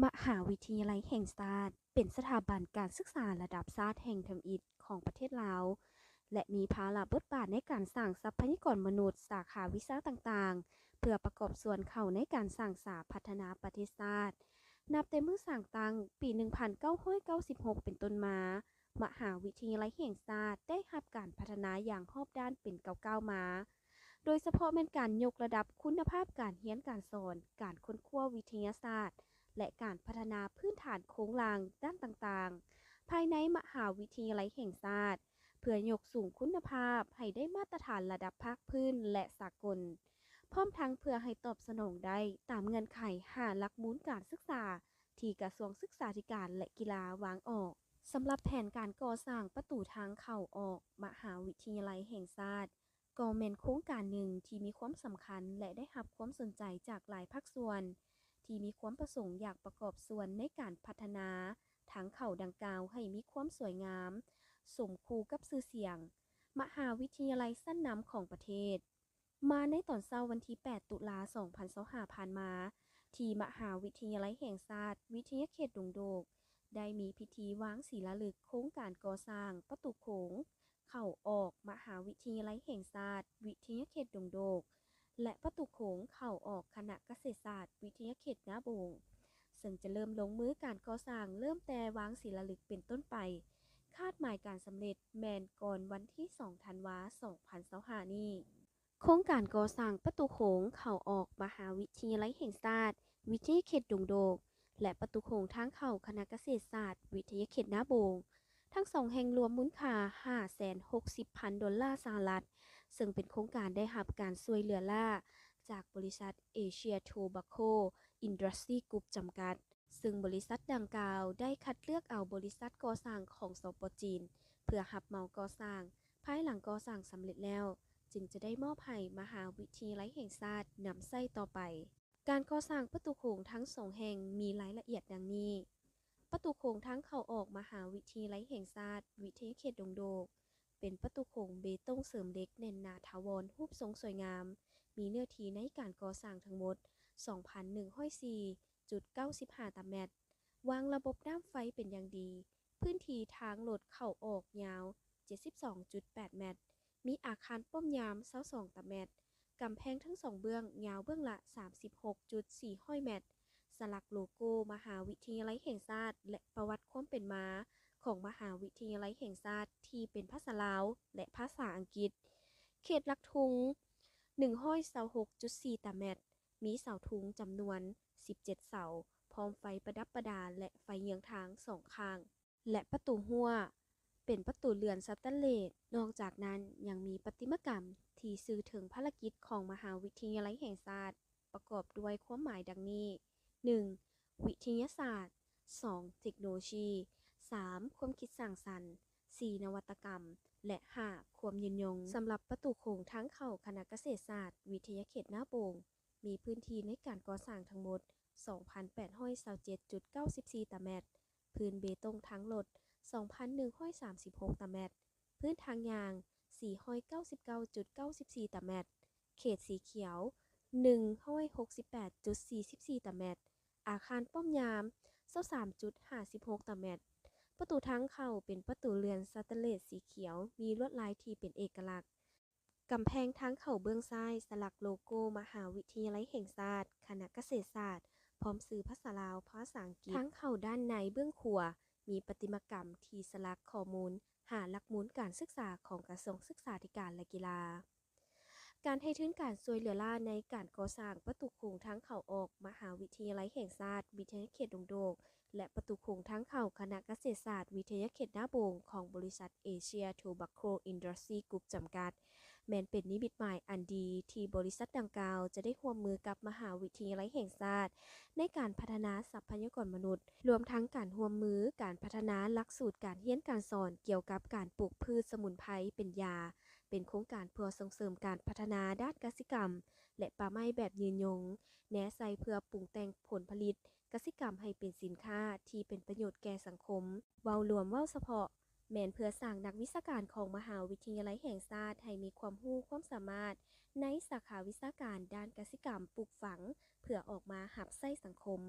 ມະຫາວິທະຍາໄລແຫ່ງຊາດ ເປັນສະຖາບັນການສຶກສາລະດັບຊາດແຫ່ງທຳອິດຂອງປະເທດລາວ ແລະ ມີພາລະບົດບາດໃນການສ້າງຊັບພະຍາກອນມະນຸດສາຂາວິຊາຕ່າງໆ ເພື່ອປະກອບສ່ວນເຂົ້າໃນການສ້າງສາພັດທະນາປະເທດຊາດ. ນັບແຕ່ມື້ສ້າງຕັ້ງ ປີໜຶ່ງພັນເກົ້າຮ້ອຍເກົ້າສິບຫົກເປັນຕົ້ນມາ, ມະຫາວິທະຍາໄລແຫ່ງຊາດໄດ້ຮັບການພັດທະນາຢ່າງຮອບດ້ານເປັນກ້າວໆມາ, ໂດຍສະເພາະແມ່ນການຍົກລະດັບຄຸນນະພາບການຮຽນການສອນ, ການຄົ້ນຄວ້າວິທະຍາສາດ ແລະ ການພັດທະນາພື້ນຖານໂຄງລ່າງດ້ານຕ່າງໆ ພາຍໃນມະຫາວິທະຍາໄລແຫ່ງຊາດ ເພື່ອຍົກສູງຄຸນນະພາບໃຫ້ໄດ້ມາດຕະຖານລະດັບພາກພື້ນ ແລະ ສາກົນ, ພ້ອມທັງເພື່ອໃຫ້ຕອບສະໜອງໄດ້ຕາມເງື່ອນໄຂຫ້າຫຼັກມູນການສຶກສາ ທີ່ກະຊວງສຶກສາທິການ ແລະ ກິລາວາງອອກ. ສຳລັບແຜນການກໍ່ສ້າງປະຕູທາງເຂົ້າອອກມະຫາວິທະຍາໄລແຫ່ງຊາດ ກໍແມ່ນໂຄງການໜຶ່ງທີ່ມີຄວາມສຳຄັນ ແລະ ໄດ້ຮັບຄວາມສົນໃຈຈາກຫຼາຍພາກສ່ວນ ທີ່ມີຄວາມປະສົງຢາກປະກອບສ່ວນໃນການພັດທະນາທາງເຂົ້າດັ່ງກ່າວໃຫ້ມີຄວາມສວຍງາມ ສົມຄູ່ກັບຊື່ສຽງມະຫາວິທະຍາໄລຊັ້ນນຳຂອງປະເທດ. ມາໃນຕອນເຊົ້າວັນທີແປດ ຕຸລາ ສອງພັນຊາວຫ້າ ຜ່ານມາ, ທີ່ມະຫາວິທະຍາໄລແຫ່ງຊາດ ວິທະຍາເຂດດົງໂດກ ໄດ້ມີພິທີວາງສີລາລຶກໂຄງການກໍ່ສ້າງປະຕູໂຂງເຂົ້າອອກມະຫາວິທະຍາໄລແຫ່ງຊາດ ວິທະຍາເຂດດົງໂດກ ແລະ ປະຕູໂຂງເຂົ້າອອກຄະນະກະເສດສາດ ວິທະຍາເຂດນາໂບງ, ເຊິ່ງຈະເລີ່ມລົງມືການກໍ່ສ້າງເລີ່ມແຕ່ວາງສີລາລຶກເປັນຕົ້ນໄປ. ຄາດໝາຍການສຳເລັດແມ່ນກ່ອນວັນທີສອງ ທັນວາ ສອງພັນຊາວຫ້ານີ້. ໂຄງການກໍ່ສ້າງປະຕູໂຂງເຂົ້າອອກມະຫາວິທະຍາໄລແຫ່ງຊາດ ວິທະຍາເຂດດົງໂດກ ແລະ ປະຕູໂຂງທາງເຂົ້າຄະນະກະເສດສາດ ວິທະຍາເຂດນາໂບງ ທັງສອງແຫ່ງລວມມູນຄ່າຫ້າແສນຫົກສິບພັນໂດລາສະຫະລັດ, ເຊິ່ງເປັນໂຄງການໄດ້ຮັບການຊ່ວຍເຫຼືອລ້າຈາກບໍລິສັດ Asia Tobacco Industry Group ຈຳກັດ. ເຊິ່ງບໍລິສັດດັ່ງກ່າວໄດ້ຄັດເລືອກເອົາບໍລິສັດກໍ່ສ້າງຂອງ ສປ ຈີນ ເພື່ອຮັບເໝົາກໍ່ສ້າງ. ພາຍຫຼັງກໍ່ສ້າງສຳເລັດແລ້ວ, ຈຶ່ງຈະໄດ້ມອບໃຫ້ມະຫາວິທະຍາໄລແຫ່ງຊາດນຳໃຊ້ຕໍ່ໄປ. ການກໍ່ສ້າງປະຕູໂຂງທັງສອງແຫ່ງມີລາຍລະອຽດດັ່ງນີ້. ປະຕູໂຂງທາງເຂົ້າອອກມະຫາວິທະຍາໄລແຫ່ງຊາດ ວິທະຍາເຂດດົງໂດກ ເປັນປະຕູໂຂງເບຕົງເສີມເຫຼັກແໜ້ນໜາຖາວອນ ຮູບຊົງສວຍງາມ, ມີເນື້ອທີ່ໃນການກໍ່ສ້າງທັງໝົດ ສອງພັນໜຶ່ງຮ້ອຍສີ່ຈຸດເກົ້າສິບຫ້າຕາແມັດ, ວາງລະບົບນ້ຳໄຟເປັນຢ່າງດີ, ພື້ນທີ່ທາງລົດເຂົ້າອອກຍາວເຈັດສິບສອງຈຸດແປດແມັດ, ມີອາຄານປ້ອມຍາມຊາວສອງຕາແມັດ, ກຳແພງທັງສອງເບື້ອງຍາວເບື້ອງລະສາມສິບຫົກຈຸດສີ່ຮ້ອຍແມັດ, ສະຫຼັກໂລໂກ້ມະຫາວິທະຍາໄລແຫ່ງຊາດ ແລະ ປະຫວັດຄວາມເປັນມາຂອງມະຫາວິທະຍາໄລແຫ່ງຊາດທີ່ເປັນພາສາລາວ ແລະ ພາສາອັງກິດ. ເຂດຫຼັກທຸງ ໜຶ່ງຮ້ອຍຊາວຫົກຈຸດສີ່ຕາແມັດ, ມີເສົາທຸງຈຳນວນສິບເຈັດເສົາ, ພ້ອມໄຟປະດັບປະດາ ແລະ ໄຟເຍືອງທາງສອງຂ້າງ ແລະ ປະຕູຮົ້ວ ເປັນປະຕູເລື່ອນສະແຕນເລດ. ນອກຈາກນັ້ນ ຍັງມີປະຕິມາກຳທີ່ສື່ເຖິງພາລະກິດຂອງມະຫາວິທະຍາໄລແຫ່ງຊາດ ປະກອບດ້ວຍຄວາມໝາຍດັ່ງນີ້, ໜຶ່ງ ວິທະຍາສາດ, ສອງ ເຕັກໂນໂລຊີ, ສາມ ຄວາມຄິດສ້າງສັນ, ສີ່ ນະວັດຕະກຳ ແລະ ຫ້າ ຄວາມຍືນຍົງ. ສຳລັບປະຕູໂຂງທາງເຂົ້າຄະນະກະເສດສາດ ວິທະຍາເຂດນາໂບງ ມີພື້ນທີ່ໃນການກໍ່ສ້າງທັງໝົດ ສອງພັນແປດຮ້ອຍຊາວເຈັດຈຸດເກົ້າສິບສີ່ຕາແມັດ, ພື້ນເບຕົງທາງລົດ ສອງພັນໜຶ່ງຮ້ອຍສາມສິບຫົກຕາແມັດ, ພື້ນທາງຍ່າງ ສີ່ຮ້ອຍເກົ້າສິບເກົ້າຈຸດເກົ້າສິບສີ່ຕາແມັດ, ເຂດສີຂຽວ ໜຶ່ງຮ້ອຍຫົກສິບແປດຈຸດສີ່ສິບສີ່ຕາແມັດ, ອາຄານປ້ອມຍາມ ຊາວສາມຈຸດຫ້າສິບຫົກຕາແມັດ. ປະຕູທາງເຂົ້າເປັນປະຕູເລື່ອນສະແຕນເລດສີຂຽວ ມີລວດລາຍທີ່ເປັນເອກະລັກ. ກຳແພງທາງເຂົ້າເບື້ອງຊ້າຍ ສະຫຼັກໂລໂກ້ມະຫາວິທະຍາໄລແຫ່ງຊາດ ຄະນະກະເສດສາດ ພ້ອມຊື່ພາສາລາວ, ພາສາອັງກິດ. ທາງເຂົ້າດ້ານໃນເບື້ອງຂວາ ມີປະຕິມາກຳທີ່ສະຫຼັກຂໍ້ມູນຫ້າຫຼັກມູນການສຶກສາຂອງກະຊວງສຶກສາທິການ ແລະ ກິລາ. ການໃຫ້ທຶນການຊ່ວຍເຫຼືອລ້າໃນການກໍ່ສ້າງປະຕູໂຂງທາງເຂົ້າອອກມະຫາວິທະຍາໄລແຫ່ງຊາດ ວິທະຍາເຂດດົງໂດກ ແລະ ປະຕູໂຂງທາງເຂົ້າຄະນະກະເສດສາດ ວິທະຍາເຂດນາໂບງ ຂອງບໍລິສັດ Asia Tobacco Industry Group ຈຳກັດ ແມ່ນເປັນນິມິດໝາຍອັນດີທີ່ບໍລິສັດດັ່ງກ່າວຈະໄດ້ຮ່ວມມືກັບມະຫາວິທະຍາໄລແຫ່ງຊາດ ໃນການພັດທະນາຊັບພະຍາກອນມະນຸດ, ລວມທັງການຮ່ວມມືການພັດທະນາຫຼັກສູດການຮຽນການສອນກ່ຽວກັບການປູກພືດສະໝຸນໄພເປັນຢາ, ເປັນໂຄງການເພື່ອສົ່ງເສີມການພັດທະນາດ້ານກະສິກຳ ແລະ ປ່າໄມ້ແບບຍືນຍົງ, ແນໃສ່ເພື່ອປຸງແຕ່ງຜົນຜະລິດກະສິກຳໃຫ້ເປັນສິນຄ້າທີ່ເປັນປະໂຫຍດແກ່ສັງຄົມ. ເວົ້າລວມເວົ້າສະເພາະ ແມ່ນເພື່ອສ້າງນັກວິຊາການຂອງມະຫາວິທະຍາໄລແຫ່ງຊາດໃຫ້ມີຄວາມຮູ້ຄວາມສາມາດໃນສາຂາວິຊາການດ້ານກະສິກຳປູກຝັງ ເພື່ອອອກມາຮັບໃຊ້ສັງຄົມ.